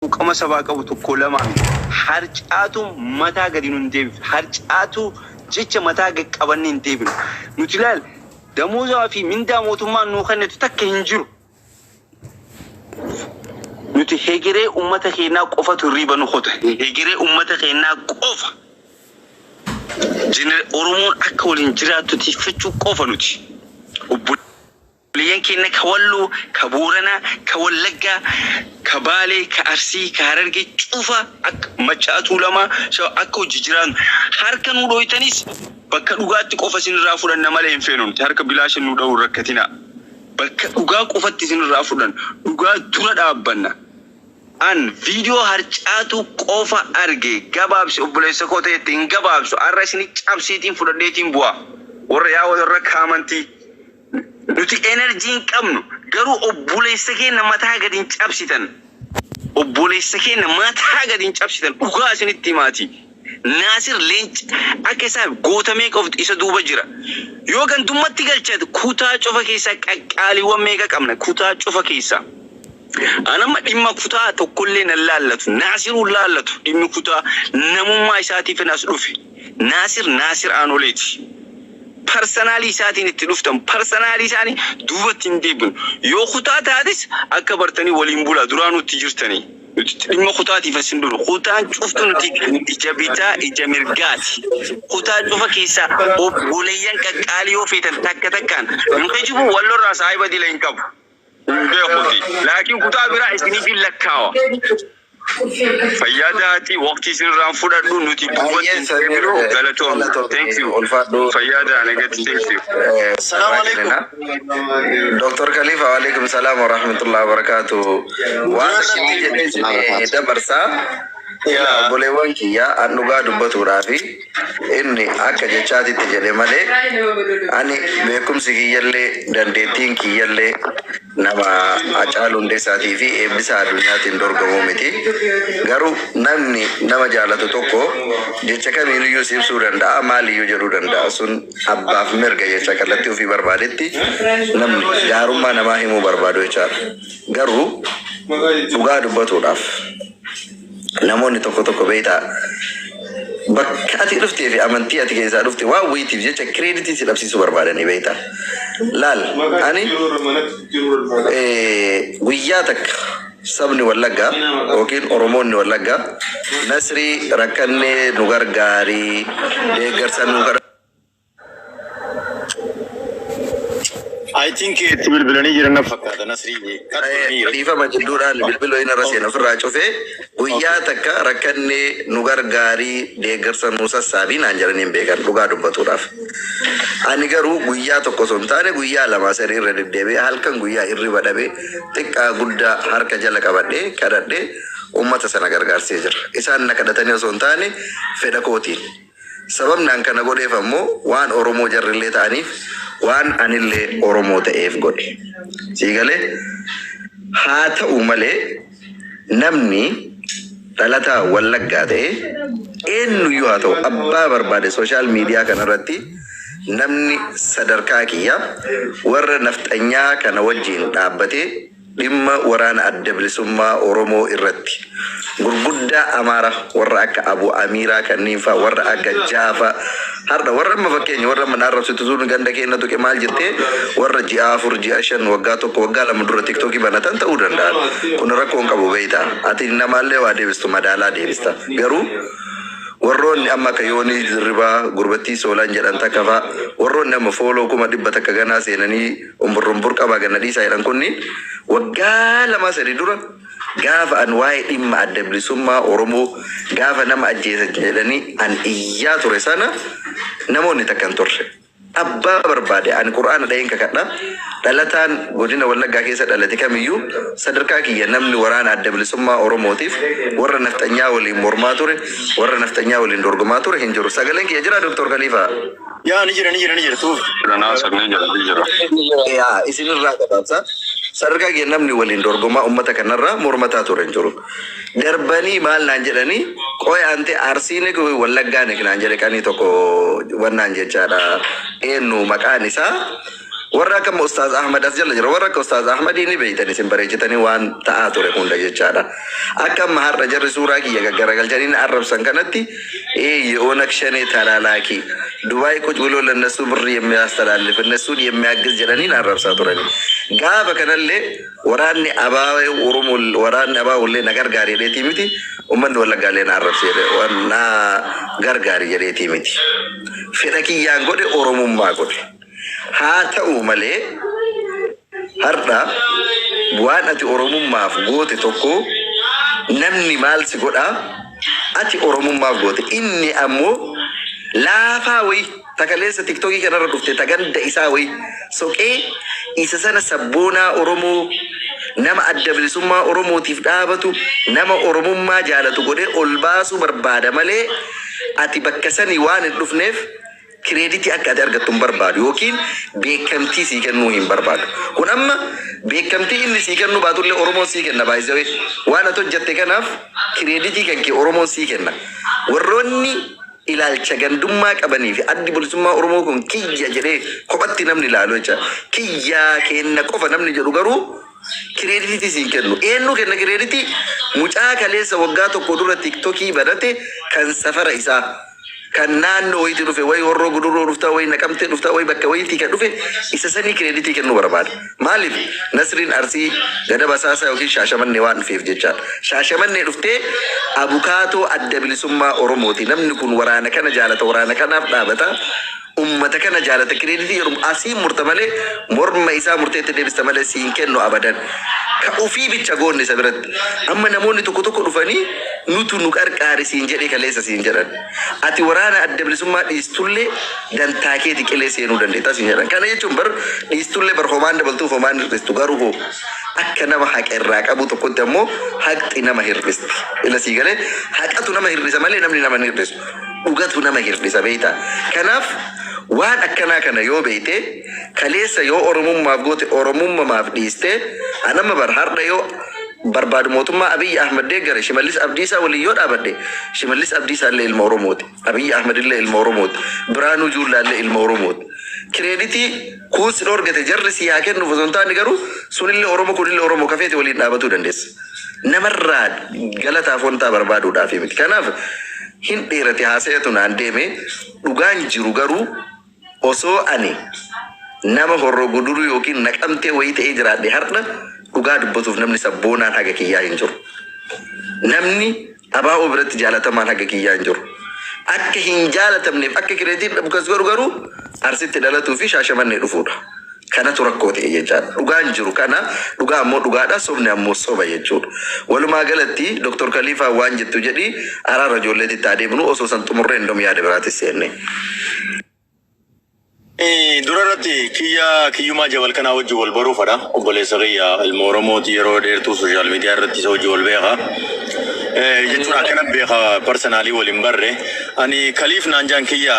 Quuqama sabaa qabu tokko lamaa miti. Harcaatu mataa gadi nun deebifne. Harcaatu jecha mataa gad qabanne hin deebinu. Nuti ilaal damoozaa fi mindaa mootummaan nuu kennitu takka hin jiru. Nuti hegeree ummata keenyaa qofatu hirriiba nu kuta. Hegeree ummata keenyaa qofa. Oromoon akka waliin jiraattu tiiffachuu qofa nuti. Obboleeyyan keenya ka Walloo, ka Booranaa, ka Wallaggaa, ka Baalee, ka Arsii, ka Harargee cufa akka Maccaa Tuulamaa akka hojii jiraannu harka nu dhooytanis bakka dhugaatti qofa isinirraa fudhanna malee hin feenu nuti harka bilaasha nu dha'uu rakkatina. Bakka dhugaa qofatti isinirraa fudhanna. Dhugaa dura dhaabbanna. An viidiyoo harcaatu qofa arge gabaabsi obboleessa koo ta'etti hin gabaabsu har'a isin cabseetiin fudhadheetiin bu'a. Warra yaa warra kaamantii. Nuti energy hin qabnu garuu obboleessa keenya mataa gadi hin cabsitan. Obboleessa keenya mataa gadi hin cabsitan dhugaa isinitti himaati. Naasir leenca akka isaa goota meeqa of isa duuba jira. Yoo gandummatti galchat kutaa cufa keessaa qaqqaaliiwwan meeqa qabna kutaa cufa keessaa. Anamma dhimma kutaa tokkollee nan laallatu. Naasiruun laallatu dhimmi kutaa namummaa isaatiif as dhufe. Naasir Naasir Aanoleeti. Personally isaatiin itti dhuftan personally isaanii duubatti hin deebinu. Yoo kutaa taates akka bartanii waliin bulaa duraa nutti jirtanii. Nuti dhimma kutaatiif as hin dhufnu. Kutaan cuftu nuti ija bitaa ija mirgaati. Kutaa cufa keessaa obboleeyyan qaqqaalii yoo feetan takka takkaan. Hin kijibu wallorraa saahiba dila hin qabu. Hin beekuti. Laakiin kutaa biraa isiniif hin lakkaawa. Fayyaa daatii waqtii isinirraan fudhadhu nuti duubatti hin deebinu galatoom. Thank you. Fayyaa daa nagatti thank you. Assalamu alaikum. Dr. Khalifa, alaikum salam wa rahmatullahi wa barakatuh. Waan akkamii jedhee isin dabarsaa. Ilaa obboleewwan kiyya an dhugaa dubbatuudhaafi inni akka jechaatitti jedhe malee ani beekumsi kiyyallee dandeettiin kiyyallee nama Hacaaluu Hundeessaatii fi Eebbisaa Addunyaatiin dorgomuu miti. Garuu namni nama jaalatu tokko jecha kamiiniyyuu si ibsuu danda'a maaliyyuu jedhuu danda'a sun abbaaf mirga jecha kallattii ofii barbaadetti namni gaarummaa namaa himuu barbaadu jechaadha. Garuu dhugaa dubbatuudhaaf namoonni tokko tokko beektaa bakka ati dhuftee fi amantii ati keessaa dhufte waan wayiitiif jecha credit si dhabsiisuu barbaadanii beektaa. Laal ani guyyaa takka sabni Wallaggaa yookiin Oromoonni Wallaggaa Nasrii rakkannee nu gargaarii deeggarsa nu kadha. I think itti bilbilanii jiran na fakkaata Nasrii. Dhiifama jidduudhaan bilbila inni irra seenu ofirraa cufee guyyaa takka rakkannee nu gargaarii deeggarsa nu sassaabii naan jedhanii hin beekan dhugaa dubbatuudhaaf. Ani garuu guyyaa tokko osoo hin taane guyyaa lama sadii irra deddeebi'ee halkan guyyaa hirriba dhabee xiqqaa guddaa harka jala qabadhee kadhadhee uummata sana gargaarsee jira. Isaan na kadhatanii osoo hin taane fedha kootiin. Sababni an kana godheef ammoo waan Oromoo jarrillee ta'aniif waan anillee Oromoo ta'eef godhe. Sii galee haa ta'u malee namni dhalataa Wallaggaa ta'e eenyuyyuu haa ta'u abbaa barbaade social media kanarratti namni sadarkaa kiyya warra nafxanyaa kana wajjin dhaabbatee dhimma waraana adda bilisummaa Oromoo irratti gurguddaa Amaara warra akka Abu Amiiraa kanneen faa warra akka Jaafa har'a warra amma fakkeenya warra amma naarrabsitu sun ganda keenya tuqe maal jettee warra ji'a 4 ji'a 5 waggaa 1 waggaa 2 dura tiktookii banatan ta'uu danda'an. Kun rakkoo hin qabu beektaa. Ati namaallee waa deebistu madaalaa deebista. Garuu warroonni amma akka Yoonii Dirribaa gurbattii Soolaan jedhan takka faa warroonni amma fooloo 100,000 ganaa seenanii umburrumbur qabaa ganna dhiisaa jedhan kunniin waggaa 2 3 dura gaafa an waa'ee dhimma adda bilisummaa Oromoo gaafa nama ajjeesan jedhanii an iyyaa ture sana namoonni takka hin turre. Abbaa barbaade ani Qur'aana dhaheen kakadha. Dhalataan godina Wallaggaa keessa dhalate kamiyyuu sadarkaa kiyya namni waraana adda bilisummaa Oromootiif warra nafxanyaa waliin mormaa ture, warra nafxanyaa waliin dorgomaa ture hin jiru. Sagaleen kiyya jira Dr. Khalifa? Yaa ni jira ni jira ni jira tuuf. Naasir ni jira ni jira. Yaa isinirraa gabaabsa. Sadarkaa kiyya namni waliin dorgomaa uummata kanarraa mormataa ture hin jiru. Darbanii maal naan jedhanii qoy ante Arsiin Wallaggaan naan jedhe qanii tokko wannaan jechaadha. Eenyu maqaan isaa Warra akka Ustaaz Ahmad as jala jira. Warra akka Ustaaz Ahmadii ni beeytan, isin bareechitanii waan ta'aa ture hunda jechaadha. Akka amma har'a jarri suuraa kiyya gaggaragalchanii na arrabsan kanatti የኦነግ ሸኔ ተላላኪ ዱባይ ቁጭ ብሎ ለነሱ ብር የሚያስተላልፍ፣ እነሱን የሚያግዝ jedhanii na arrabsaa turani. Gaafa kanallee waraanni abaa Oromoo, waraanni abaa ullee na gargaari jedheetii miti, uummanni Wallaggaallee na arrabse jedhe na gargaari jedheetii miti. Fedha kiyyaan godhe, Oromummaa godhe. Haa ta'u malee har'a waan ati Oromummaaf goote tokko namni maal si godhaa? Ati Oromummaaf goote, inni ammoo laafaa wayi takaleessa TikTokii kanarra dhufte taganda isaa wayi soqee isa sana sabboonaa Oromoo, nama adda bilisummaa Oromootiif dhaabatu, nama Oromummaa jaalatu godhee ol baasuu barbaada malee ati bakka sanii waan hin dhufneef credit akka ati argattu hin barbaadu yookiin beekamtii sii kennuu hin barbaadu. Kun amma beekamtii inni sii kennuu baatullee Oromoon sii kenna baay'isawee. Waan ati hojjette kanaaf credit kan kee Oromoon sii kenna. Warroonni ilaalcha gandummaa qabanii fi addi bilisummaa Oromoo kun kiyya jedhee kophatti namni ilaalu jecha. Kiyyaa kenna qofa namni jedhu garuu credit siin kennu. Eenyu kenna credit? Mucaa kaleessa waggaa tokko dura TikTokii banate, kan safara isaa, kan naannoo wayiitii dhufe, wayi Horroo Gudurroo dhuftaa, wayi Naqamtee dhuftaa, wayi bakka wayiitii kan dhufe, isa sanii credit kennuu barbaada. Maaliif? Nasriin Arsii gada basaasaa yookiin Shaashamannee waan dhufeef jechaadha. Shaashamannee dhuftee abukaatoo adda bilisummaa Oromooti. Namni kun waraana kana jaalata, waraana kanaaf dhaabata. Ummata kana jaalata credit jedhu asii murta malee, morma isaa murteetti deebista malee siin kennu abadan. Ka ofii bicha goonni isa biratti. Amma namoonni tokko tokko dhufanii nutu nu qarqaari siin jedhee kaleessa siin jedhan. Ati waraana adda bilisummaa dhiistullee dantaa keeti qilee seenuu dandeetta siin jedhan. Kana jechuun bar dhiistullee bar homaan dabaltuuf homaan hir'istu, garuu hoo akka nama haqa irraa qabu tokkotti ammoo haqxi nama hir'isti. Ila sii galee, haqatu nama hir'isa malee namni nama hin hir'isu. Dhugatu nama hir'isa beeyta. Kanaaf waan akkanaa kana yoo beeyte, kaleessa yoo Oromummaaf goote, Oromummaaf dhiiste, anama bar har'a yoo barbaadu mootummaa Abiyyi Ahmad deeggare, Shimallis Abdiisaa waliin yoo dhaabadhe, Shimallis Abdiisaa illee ilma Oromooti. Abiyyi Ahmad illee ilma Oromooti. Biraanuu Juullaa illee ilma Oromooti. Credit kuun si dhoorgate jarri si haa kennuuf osoo hin taane, garuu sunillee Oromoo, kunillee Oromoo, kafeeti waliin dhaabatuu dandeessa. Namarraa galataaf wantaa barbaaduudhaaf miti. Kanaaf hin dheerate haasa'atu naan deeme. Dhugaan jiru garuu osoo ani nama Horroo Guduruu yookiin Naqamtee wayii ta'ee jiraadhe, har'a dhugaa dubbatuuf namni sabboonaan haga kiyyaa hin jiru. Namni abaa'oo biratti jaalatamaan haga kiyyaa hin jiru. Akka hin jaalatamneef akka credit dhabu kas godhu garuu Arsitti dhalatuu fi Shaashamannee dhufuudha. Kanatu rakkoo ta'e jechaadha. Dhugaan jiru kana, dhugaa ammoo dhugaadha, sobni ammoo soba jechuudha. Walumaa galatti Dr. Kaliifaa waan jettu jedhi, araara ijoolleetti itti adeemnu osoo san xumurree hin yaada biraatis seenne. Dura irratti kiyya kiyyumaa jabal kanaa wajjin wal baruufadha. Obboleessa kiyya, ilma Oromooti, yeroo dheertuu social media irratti isa wajjin wal beeka. Jechuun akkana beeka, personally waliin barre. Ani Kaliif naan jaan kiyya,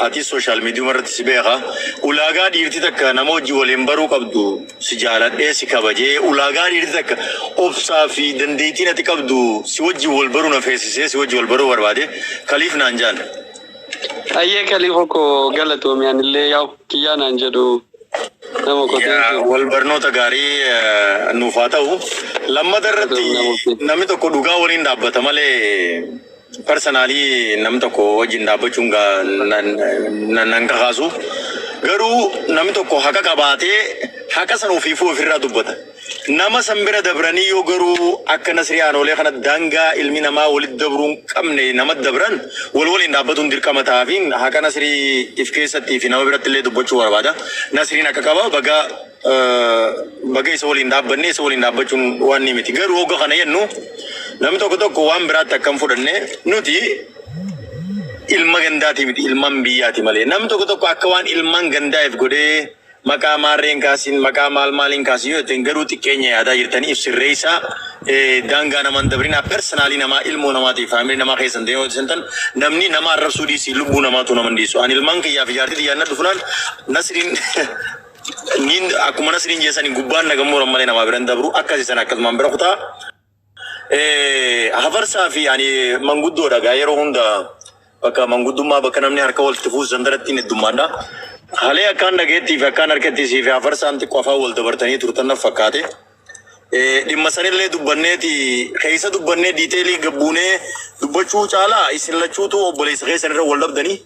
ati social media irratti si beeka. Ulaagaa dhiirti takka nama wajjin waliin baruu qabdu si jaaladhee si kabajee, ulaagaa dhiirti takka obsaa fi dandeettiin ati qabdu si wajjin wal baruu na feesisee si wajjin wal baruu barbaade, Kaliif naan jaan. Ayyee Kaliifoo koo, galatoomi. Anillee yaa'u kiyyaa naan jedhu nama koo. Wal barnoota gaarii nuuf haa ta'u. Lammata irratti namni tokko dhugaa waliin dhaabbata malee personally namni tokko wajjin dhaabbachuun nan kakaasu. Garuu namni tokko haqa qabaatee haqa sana ofiifuu ofirraa dubbata. Nama san bira dabranii yoo garuu akka Nasrii Aanoolee kana daangaa ilmi namaa walitti dabruu hin qabne nama dabran, wal waliin dhaabbatuun dirqama ta'aafiin haqa Nasrii if keessattii fi nama biratti illee dubbachuu barbaada. Nasriin akka qaba, baga baga isa waliin dhaabbanne, isa waliin dhaabbachuun waan ni miti. Garuu hogga kana jennu namni tokko tokko waan biraatti akkam fudhanne, nuti ilma gandaati miti, ilmaan biyyaati malee. Namni tokko tokko akka waan ilmaan gandaa'eef godhee maqaa maarreen kaasiin, maqaa maal maaliin kaasiin yoo jettan, garuu xiqqeenya yaadaa jirtanii if sirreessaa. Daangaa namaan dabrinaa. Personally namaa, ilmoo namaatiif family namaa keessan ta'e yoo jettan, namni nama arrabsuu dhiisii lubbuu namaatu nama hin dhiisu. Ani ilmaan kiyyaa fi jaartii xiyyaannaa dhufunaan Nasriin niin akkuma Nasriin jeessanii gubbaan nagammoo malee namaa biran dabru akkasii sana akkasumaan bira kutaa. Hafarsaa fi ani manguddoodha gaa, yeroo hunda bakka manguddummaa, bakka namni harka walitti fuusisan daratti heddummaadha. Halee akkaan dhageettii fi akkaan harkattii fi hafarsaan xiqqoo afaan wal dabartanii turtan na fakkaate. Dhimma sanillee dubbanneeti keessa dubbannee detailii gabbuunee dubbachuu caalaa isin lachuutu obboleessa keessan irra wal dhabdanii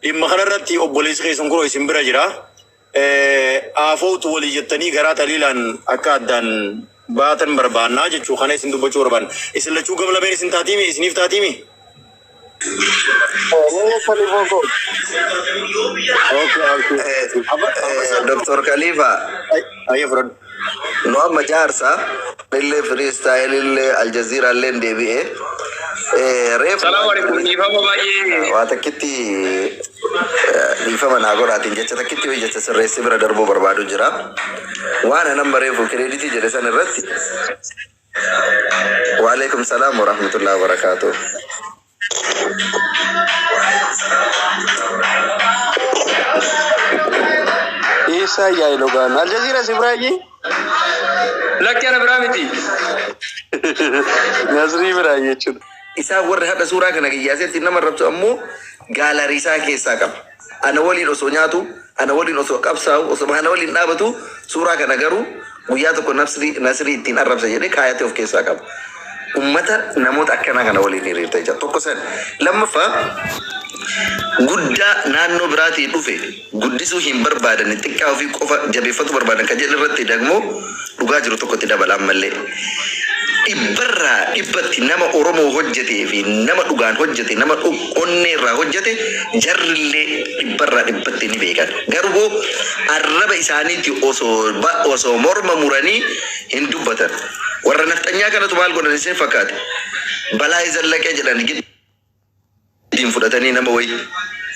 dhimma kanarratti obboleessi keessan kunoo isin bira jira. Aafootu walii jettanii garaa taliilaan akka addaan baatan barbaannaa jechuu kana isin dubbachuu barbaanna. Isin lachuu gam lameen isin taatiimi isiniif taatiimi? Kaliifoo koo. Okay, okay. Dr. Khalifa, Ayyee fudhadhu. Nu amma jaarsa illee freestyle illee Aljazeera illee deebi'ee reefu Salaamu alaikum. Dhiifama baay'ee. Waa takkitti dhiifama naa godhaatiin jecha takkitti wayii jecha sirreessee bira darbuu barbaadu jira. Waan anan bareefu credit jedhe san irratti. Waalaikum salaam wa rahmatullahi wa barakaatuh. Eessaa yaa'e logaan? Aljazeera si biraayyee? Lakki ana biraa miti. Nasrii biraa jechuudha. Isaan warri hadha suuraa kana qiyaasetti nama rabsu ammoo gallery isaa keessaa qaba. Ana waliin osoo nyaatu, ana waliin osoo qabsaa'u, osoo ana waliin dhaabatu suuraa kana garuu guyyaa tokko nasrii ittiin arrabsa jedhee kaayatee of keessaa qaba. Ummata namoota akkanaa kana waliin hiriirta jecha tokko san. Lammaffaa, guddaa naannoo biraatii dhufe guddisuu hin barbaadan, xiqqaa ofii qofa jabeeffatu barbaadan kan jedhu irratti dagmoo dhugaa jiru tokkotti dabala ammallee. Dhibbarraa dhibbatti nama Oromoo hojjetee fi nama dhugaan hojjete, nama onnee irraa hojjete jarrillee dhibbarraa dhibbatti ni beekan. Garuu arraba isaaniitti osoo morma muranii hin dubbatan. Warra nafxanyaa kanatu maal godhan isin fakkaate? Balaa Zallaqee jedhan giddiin fudhatanii nama wayi.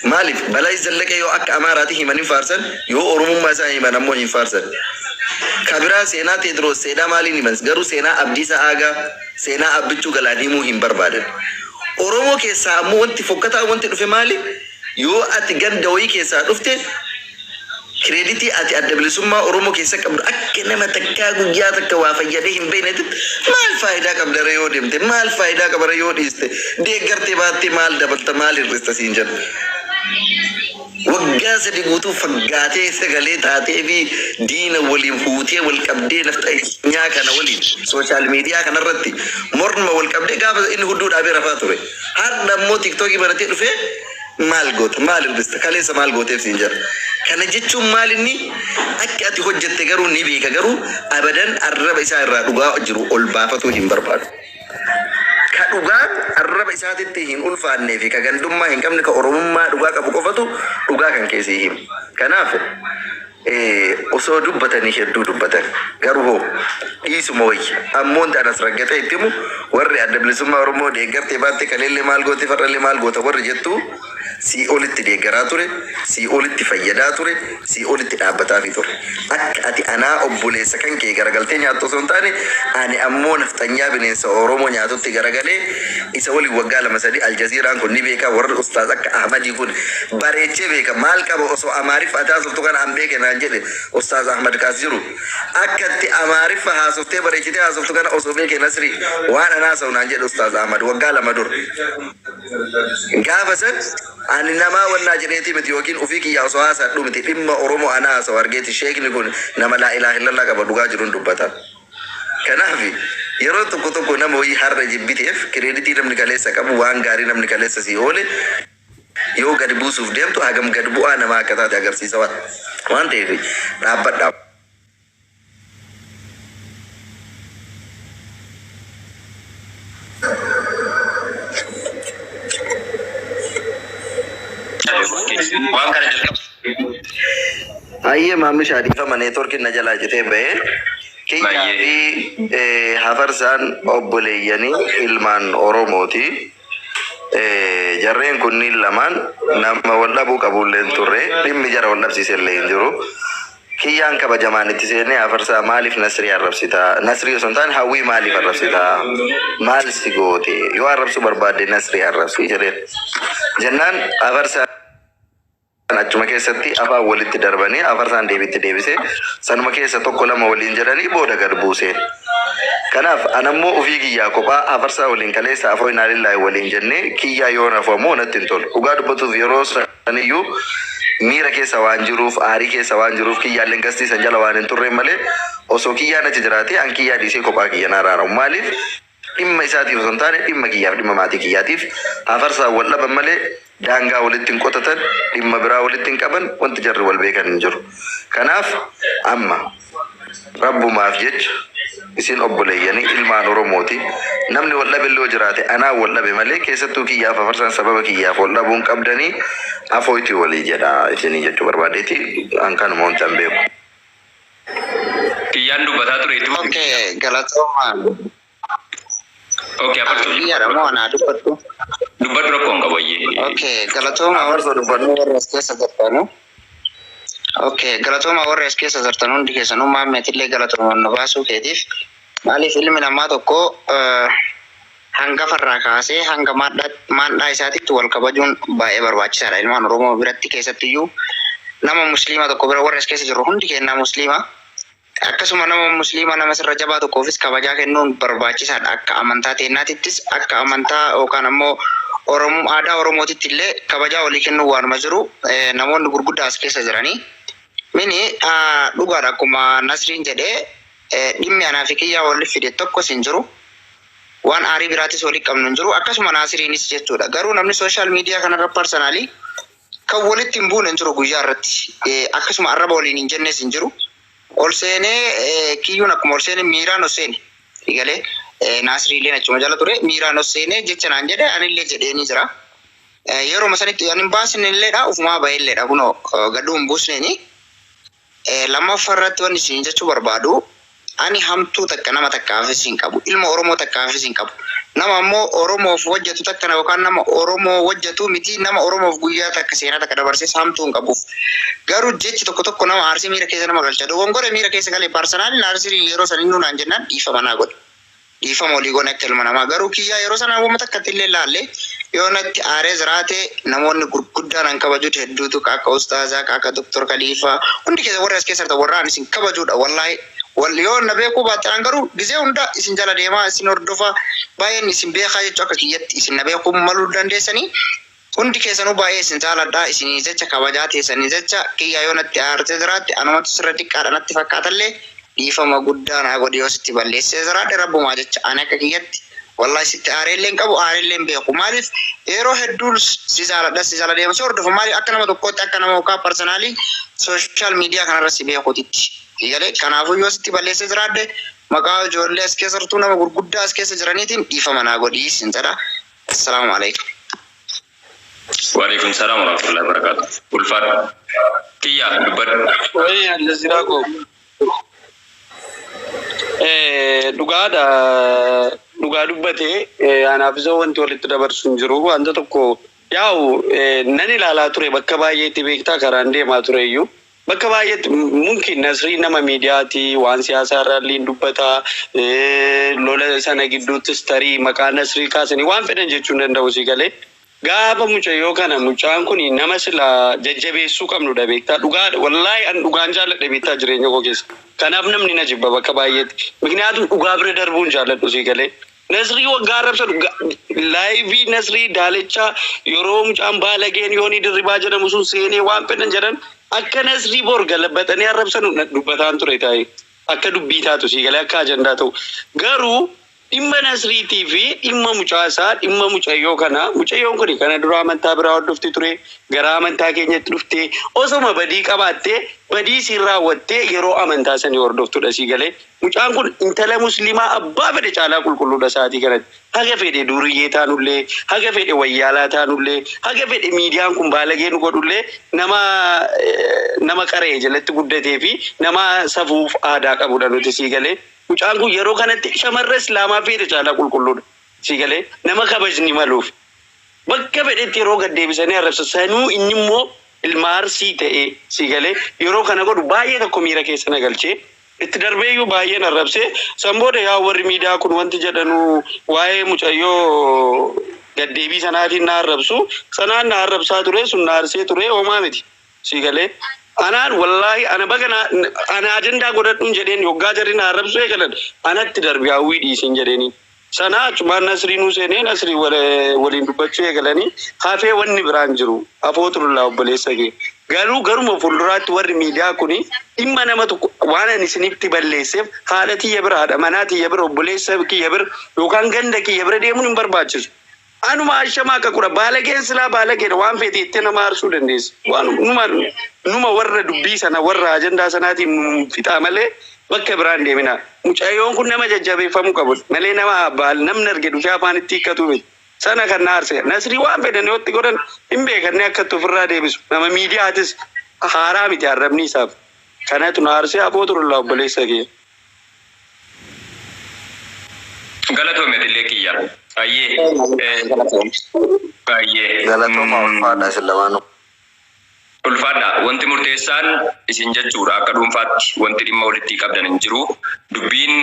Maaliif Balaa Zallaqee yoo akka Amaaraatti himan hin faarsan, yoo Oromummaa isaa himan ammoo hin faarsan. Kabiraa seenaa Teediroos, seenaa maaliin himan, garuu seenaa Abdiisaa Aagaa, seenaa Abbichuu Galaan himuu hin barbaadan. Oromoo keessaa ammoo wanti fokkataa wanti dhufe maali? Yoo ati ganda wayii keessaa dhufte credit ati Adda Bilisummaa Oromoo keessa qabdu akka nama takkaa guyyaa takka waa fayyadee hin beeknetti maal faayidaa qabda ree yoo deemte, maal faayidaa qaba ree yoo dhiiste, deeggartee baattee maal dabalta, maal hir'ista siin jedhu. Waggaa 3 guutuu faggaatee sagalee taatee fi diina waliin fuutee wal qabdee nafxanyaa kana waliin social media kanarratti morma wal qabdee gaafa inni hudduu dhaabee rafaa ture. Har'a immoo TikTokii baratee dhufee maal goota, maal hir'ista, kaleessa maal gooteef siin jedha. Kana jechuun maal, inni akka ati hojjette garuu ni beeka, garuu abadan arraba isaa irraa dhugaa jiru ol baafatuu hin barbaadu. Ka dhugaan arraba isaatitti hin ulfaannee fi ka gandummaa hin qabne, ka Oromummaa dhugaa qabu qofatu dhugaa kan keessii himu. Kanaaf osoo dubbatanii hedduu dubbatan, garuu hoo dhiisuma wayya. Ammoo wanti anas raggatee itti himu, warri Adda Bilisummaa Oromoo deeggartee baatte kaleellee maal goote, farrallee maal goota warri jettu, sii olitti deeggaraa ture, sii olitti fayyadaa ture, sii olitti dhaabbataafii ture. Akka ati anaa obboleessa kan kee garagaltee nyaattu osoo hin taane, ani ammoo nafxanyaa bineensa Oromoo nyaatutti garagalee isa waliin waggaa 2 3 Aljaziiraan kun ni beeka, warri ustaaz akka Ahmadii kun bareechee beeka. Maal qaba osoo Amaariffa ati haasoftu kana an beeke naan jedhe ustaaz Ahmad kaas jiru. Akka itti Amaariffa haasoftee bareechitee haasoftu kana osoo beeke Nasri waan an haasa'u naan jedhe ustaaz Ahmad waggaa 2 dura. Gaafa san ani namaa wannaa jedheeti miti yookiin ofii kiyyaa osoo haasa'adhu miti, dhimma Oromoo ana haasa'u argeeti, sheekni kun nama laa ilaaha illallah qaba, dhugaa jiruun dubbata. Kanaaf yeroo tokko tokko nama wayii har'a jibbiteef credit namni kaleessa qabu, waan gaarii namni kaleessa sii oole yoo gad buusuuf deemtu hagam gad bu'aa namaa akka taate agarsiisa waan ta'eef dhaabbadha. Waan kana jalqaba. Ayyee maammishaa, dhiifama, networkiin na jalaa citee bahee. Kiyyaa fi hafarsaan obboleeyyanii ilmaan Oromooti. Jarreen kunniin lamaan nama wal dhabuu qabullee hin turre, dhimmi jara wal dhabsiise illee hin jiru. Kiyyaan kabajamaan itti seenee, hafarsaa maaliif Nasrii arrabsitaa? Nasrii osoo hin taane Hawwii maaliif arrabsitaa? Maal si goote? Yoo arrabsuu barbaadde Nasrii arrabsi jedheen. Jennaan hafarsaan achuma keessatti afaan walitti darbanii afarsaan deebitti deebisee sanuma keessa tokko lama waliin jedhanii booda gad buuseen. Kanaaf anammoo ofii kiyyaa kophaa afarsaa waliin kaleessa afoo inaa lillaahi waliin jennee kiyyaa yoo nafu ammoo natti hin tolu. Dhugaa dubbatuuf yeroo saniyyuu Miira keessa waan jiruuf, aarii keessa waan jiruuf, kiyyaalleen gastii san jala waan hin turre malee, osoo kiyyaan achi jiraate an kiyyaa dhiisee kophaa kiyya na araaramu. Maaliif? Dhimma isaatiif osoo hin taane dhimma kiyyaaf, dhimma maatii kiyyaatiif. Hafarsaan wal dhaban malee daangaa walitti hin qotatan, dhimma biraa walitti hin qaban, wanti jarri wal beekan hin jiru. Kanaaf amma rabbumaaf jecha isin obboleeyyanii ilmaan Oromooti. Namni wal dhabe illee yoo jiraate anaa wal dhabe malee, keessattuu kiyyaaf hafarsaan sababa kiyyaaf wal dhabuun qabdanii, afooyti walii jedha isinii jechuu barbaadeeti. An kanuma wanta hin beeku. Kiyyaan dubbataa ture itti fufi. Okay, galatooma. Okay, afarsoo. Kiyyaadha moo anaa dubbadhu? Dubbadhu, rakkoo hin qabu ayyee. Okay, galatooma. Afarsoo, dubbadhu. Warra as keessa jirtanu. Okay, galatooma warra as keessa jirtan hundi keessanuu, maammeetillee galatooma nu baasuu keetiif. Maaliif, ilmi namaa tokko hangafarraa kaasee hanga maandhaa isaatitti wal kabajuun baay'ee barbaachisaadha. Ilmaan Oromoo biratti, keessattiyyuu nama musliima tokko bira, warra as keessa jirru hundi kennaa musliima. Akkasuma nama musliima nama sirra jabaa tokkoofis kabajaa kennuun barbaachisaadha. Akka amantaa teennaatittis, akka amantaa yookaan ammoo Oromoo aadaa Oromootitti illee kabajaa walii kennuun waanuma jiru, namoonni gurguddaa as keessa jiranii. Mini dhugaadha, akkuma Nasriin jedhee, dhimmi anaa fi kiyyaa walitti fide tokkos hin jiru. Waan aarii biraatis walii qabnu hin jiru. Akkasuma Nasriinis jechuudha. Garuu namni social media kanarra personally kan walitti hin buune hin jiru guyyaa irratti. Akkasuma arraba waliin hin jennes hin jiru. Ol seenee kiyyuun akkuma ol seenee miiraan ol seene. Galee Naasriileen achuma jala ture, miiraan ol seenee jecha naan jedhe, anillee jedheenii jira. Yeroo sanitti ani hin baasne illeedha, ufumaa baheelleedha, kunoo gaduu hin buusneeni. Lammaffaa irratti wanni isin jechuu barbaadu, ani hamtuu takka nama takkaafis hin qabu. Ilma Oromoo takkaafis hin qabu. Nama ammoo Oromoof hojjetu takka yookaan nama Oromoo hojjetu miti, nama Oromoof guyyaa takka seenaa takka dabarsees hamtuu hin qabuuf. Garuu jechi tokko tokko nama aarsii miira keessa nama galcha. Dogongore miira keessa galee personally Naasrii yeroo san inni naan jennaan dhiifama naa godhe. Dhiifama olii goone akka ilma namaa. Garuu kiyyaa yeroo sana wama takkatti illee laalle, yoo natti aaree jiraate, namoonni gurguddaan an kabajuutu hedduutu, akka ustaazaa, akka Doktor Kaliifaa, hundi keessa warri as keessa jirtan warra ani isin kabajuudha wallaahi. Wal yoo na beekuu baattan garuu gizee hunda isin jala deemaa, isin hordofa, baay'een isin beekaa jechuu, akka kiyyatti isin na beekuu maluu dandeessanii. Hundi keessanuu baay'ee isin jaaladha. Isinii jecha, kabajaa teessanii jecha, kiyyaa yoo natti aartee jiraatte, anumatu sirra xiqqaadha natti fakkaatallee, dhiifama guddaa naa godhi yoo sitti balleessee jiraadhe. Rabbumaa jecha ani akka kiyyatti wallahi sitti aareellee hin qabu, aareellee hin beeku. Maaliif, yeroo hedduun si jaaladha, si jala deema, si hordofa. Maaliif, akka nama tokkootti, akka nama yookaan personally social media kanarra si beekutitti galee. Kanaafuu yoo sitti balleessee jiraadhe, maqaa ijoollee as keessa jirtu, nama gurguddaa as keessa jiraniitiin dhiifama naa godhi sin jedha. Assalaamu alaikum. Waalaikum salaam warahmatullahi wabarakatuh. Ulfaadhu. Kiyyaa, dubbadhu. Wayii Aljazeeraa koo. Dhugaadha, dhugaa dubbatee anaaf isa wanti walitti dabarsu hin jiru. Wanta tokko yaa'u nan ilaalaa ture bakka baay'eetti, beektaa, karaan deemaa ture iyyuu bakka baay'eetti mumkin Nasrii nama miidiyaati, waan siyaasaa irraa illee dubbataa, lola sana gidduuttis tarii maqaa Nasrii kaasanii waan fedhan jechuu hin danda'u. Si galee, gaafa mucayyoo kana, mucaan kun nama sila jajjabeessuu qabnudha, beektaa, dhugaa wallaahi an dhugaan jaalladhe, beektaa, jireenya koo keessa. Kanaaf namni na jibba bakka baay'eetti. Mikniyaatum dhugaa bira darbuun jaalladhu, si galee. Nasrii waggaa arrabsan live Nasrii Daalechaa, yeroo mucaan baalageen yoonii dirribaa jedhamu sun seenee waan fedhan jedhan, akka Nasrii bor galabbatanii arrabsan dubbataan ture taa'ee. Akka dubbii taatu, si galee, akka ajandaa ta'u. Garuu dhimma Nasriitii fi dhimma mucaasaa, dhimma mucayyoo kana, mucayyoon kun kana dura amantaa biraa hordofti ture, gara amantaa keenyatti dhuftee, osoma badii qabaattee, badii siin raawwattee yeroo amantaa sanii hordoftudha, si galee. Mucaan kun intala musliimaa abbaa fedhe caalaa qulqulluudha sa'aatii kanatti. Haga fedhe duriyyee taanullee, haga fedhe wayyaalaa taanullee, haga fedhe miidiyaan kun baalagee nu godhullee, nama qaree jalatti guddatee fi nama safuuf aadaa qabudha nuti, sii galee. Mucaan kun yeroo kanatti shamarra islaamaa feete caalaa qulqulluudha. Sii galee, nama kabajni maluuf. Bakka fedhetti yeroo gad deebisanii arrabsa, sanuu inni immoo ilma Arsii ta'ee, sii galee, yeroo kana godhu baay'ee tokko miira keessa na galchee itti darbeeyyuu baay'een arrabsee. San booda yaa warri miidiyaa kun wanti jedhanuu waa'ee mucayyoo gaddeebii sanaatiin na arrabsu, sanaan na arrabsaa ture, sun na arsee ture, homaa miti, sii galee. Anaan wallaahi ana baga ana ajandaa godhadhuun jedheen, yoggaa jarri na arrabsuu eegalan anatti darbe hawwii dhiisin jedheeni. Sana achumaan Nasriinuu seenee Nasrii waliin dubbachuu eegalanii hafee wanni biraan jiru afoo turullaa obboleessa kee. Garuu garuma fuulduraatti warri miidiyaa kuni dhimma nama tokko waan ani isinitti balleesseef haadha tiyya bira, haadha manaa tiyya bira, obboleessa kiyya bira yookaan ganda kiyya bira deemuun hin barbaachisu. Anuma ashamaa akka kudha baalageen silaa baalageedha waan feete itti nama aarsuu dandeessa. Waan numa warra dubbii sana warra ajandaa sanaatiin nu fixaa malee bakka biraan deemina. Mucayyoon kun nama jajjabeeffamuu qabu malee nama baal namni arge dhufee afaan itti hiikkatu miti. Sana kan na aarse. Nasrii waan fedhan yoo itti godhan hin beekanne akka itti ofirraa deebisu. Nama miidiyaatis haaraa miti arrabni isaaf. Kanatu na aarsee aboo turullaa obboleessa kiyya. Galatoomi atillee kiyya. Baay'ee. Baay'ee. Galatooma, ulfaadha isin lamaanuu. Ulfaadha. Wanti murteessaan isin jechuudha. Akka dhuunfaatti wanti dhimma walitti qabdan hin jiru. Dubbiin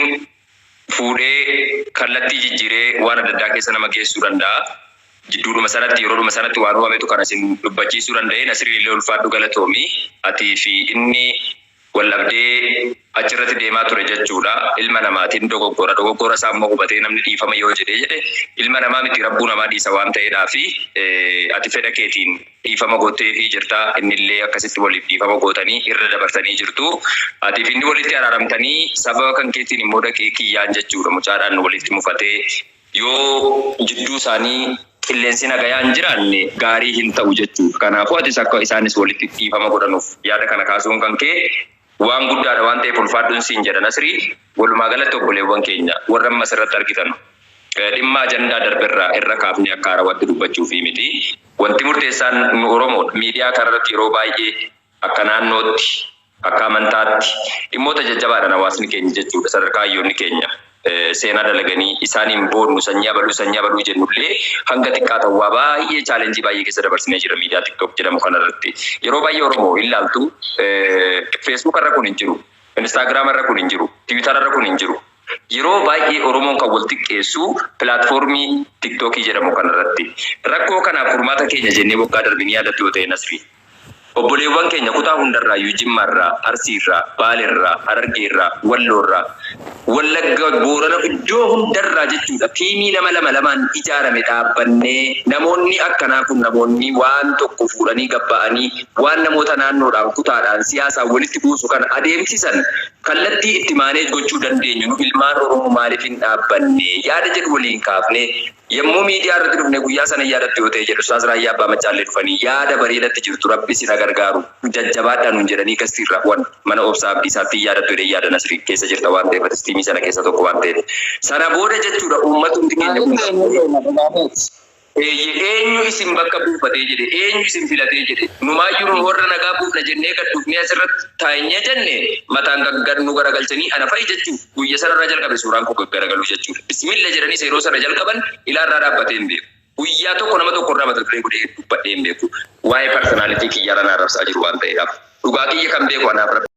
fuudhee kallattii jijjiiree waan adda addaa keessa nama geessuu danda'a. Jidduudhuma sanatti, yeroodhuma sanatti waan uumametu kana isin dubbachiisuu danda'e. Nasriin illee ulfaadhu, galatoomi. Atii fi inni wal dhabdee achirratti deemaa ture jechuudha. Ilma namaatiin dogoggora. Dogoggora isaa immoo hubatee namni dhiifama yoo jedhee jedhe ilma namaa miti rabbuu namaa dhiisa waan ta'eedhaa fi ati fedha keetiin dhiifama gootee fi jirta. Innillee akkasitti waliif dhiifama gootanii irra dabarsanii jirtu. Atiif inni walitti araaramtanii sababa kan keetiin immoo dhaqee kiyyaan jechuudha. Mucaadhaan walitti mufatee yoo jidduu isaanii qilleensi nagayaan hin jiraanne gaarii hin ta'u jechuudha. Kanaafuu atis akka isaanis walitti dhiifama godhanuuf yaada kana kaasuun kan kee waan guddaadha waan ta'eef ulfaadhuun siin jedha Nasrii. Walumaa galatti obboleewwan keenya warra amma asirratti argitan, dhimma ajandaa darberraa irra kaafnee akka haarawatti dubbachuufi miti. Wanti murteessaan nu Oromoodha. Miidiyaa kanarratti yeroo baay'ee akka naannootti, akka amantaatti dhimmoota jajjabaadhaan hawaasni keenya jechuudha, sadarkaa hayyoonni keenya seenaa dalaganii isaaniin boonnu, sanyii abaluu sanyii abaluu jennullee hanga xiqqaa ta'u waa baay'ee challenge baay'ee keessa dabarsinee jira miidiyaa TikTok jedhamu kanarratti. Yeroo baay'ee Oromoo ilaaltu, Facebook irra kun hin jiru, Instagram irra kun hin jiru, Twitter irra kun hin jiru. Yeroo baay'ee Oromoon kan wal xiqqeessu platform TikTokii jedhamu kanarratti. Rakkoo kanaaf furmaata keenya jennee waggaa darbinii yaadattu yoo ta'e, Nasrii. Obboleewwan keenya kutaa hundarraayyuu, Jimmaarraa, Arsiirraa, Baaleerraa, Harargeerraa, Walloorraa, Wallagga, Boorana, iddoo hundarraa jechuudha. Team nama lama lamaan ijaarame dhaabbannee namoonni akkanaa kun, namoonni waan tokko fuudhanii gabba'anii waan namoota naannoodhaan, kutaadhaan, siyaasaan walitti buusu kana adeemsisan kallattii itti manage gochuu dandeenyu nu ilmaan Oromoo maaliif hin dhaabbanne yaada jedhu waliin kaafne yommuu miidiyaa irratti dhufne guyyaa sana yaadatti yoo ta'e jedhu Ustaaz Raayyaa Abbaa Macaallee dhufanii yaada bareedatti jirtu, Rabbi sin gargaaru, jajjabaadhaan nun jedhanii gastiirra wan mana obsaa abdiisaatti yaadattu jedhee yaada. Nasrii keessa jirta waan ta'eef, atis team sana keessa tokko waan ta'eef, sana booda jechuudha uummatumti keenya kun eenyu isin bakka buufatee jedhe, eenyu isin filatee jedhe, numaayyuu nu warra nagaa buufna jennee gad dhufnee asirratti taa'inye jenne mataan gaggar nu garagalchanii ana fa'i jechuudha. Guyya sanarraa jalqabe suuraan koo gaggaragaluu jechuudha. Bismilla jedhanii yeroo sana jalqaban ilaarraa dhaabbatee hin beeku. Guyyaa tokko nama tokko irraa mata duree godhee dubbadhee hin beeku. Waa'ee personality kiyyaarra na arrabsaa jiru waan ta'eedhaaf. Dhugaa kiyya kan beeku anaaf Rabbi.